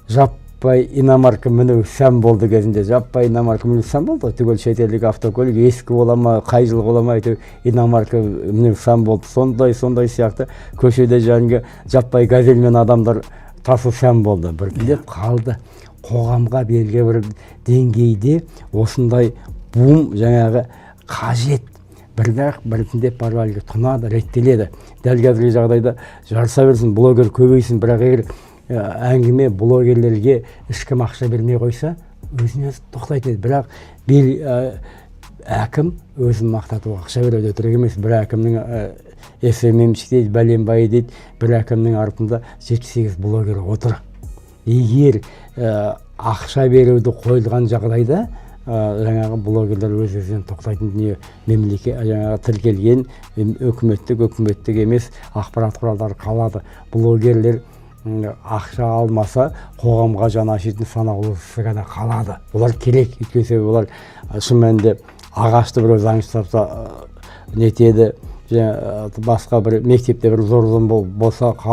Жаппай иномарка міну сән болды кезінде. Жаппай иномарка міну сән болды ғой. Түгел шетелдік автокөлік, ескі бола ма, қай жыл бола ма, әйтеуір иномарка міну сән болды. Сондай сияқты көшеде жаңағы жаппай «Газельмен» адамдар тасу сән болды. Біртіндеп қалды. Қоғамға белгілі бір деңгейде осындай бум жаңағы қажет, бірақ біртіндеп барып әлгі тұнады, реттеледі. Дәл қазіргі жағдайда жарыса берсін, блогер көбейсін, бірақ егер әңгіме блогерлерге ешкім ақша бермей қойса, өзінен өзі тоқтайтын еді. Бірақ әкім өзін мақтатуға ақша береді, өтірік емес. Бір әкімнің СММщик дейді, бәленбай дейді, бір әкімнің артында 78 блогер отыр. Егер ақша беруді қойылған жағдайда, жаңағы блогерлер өз өзінен тоқтайтын дүние. Мемлекет, жаңағы тіркелген үкіметтік, үкіметтік емес ақпарат құралдары қалады. Блогерлер ақша алмаса, қоғамға жаны ашитын санаулысы ғана қалады. Олар керек, өйткені себебі олар шын мәнінде ағашты біреу заңсыз тапса, нетеді, басқа бір мектепте бір зорлық болса.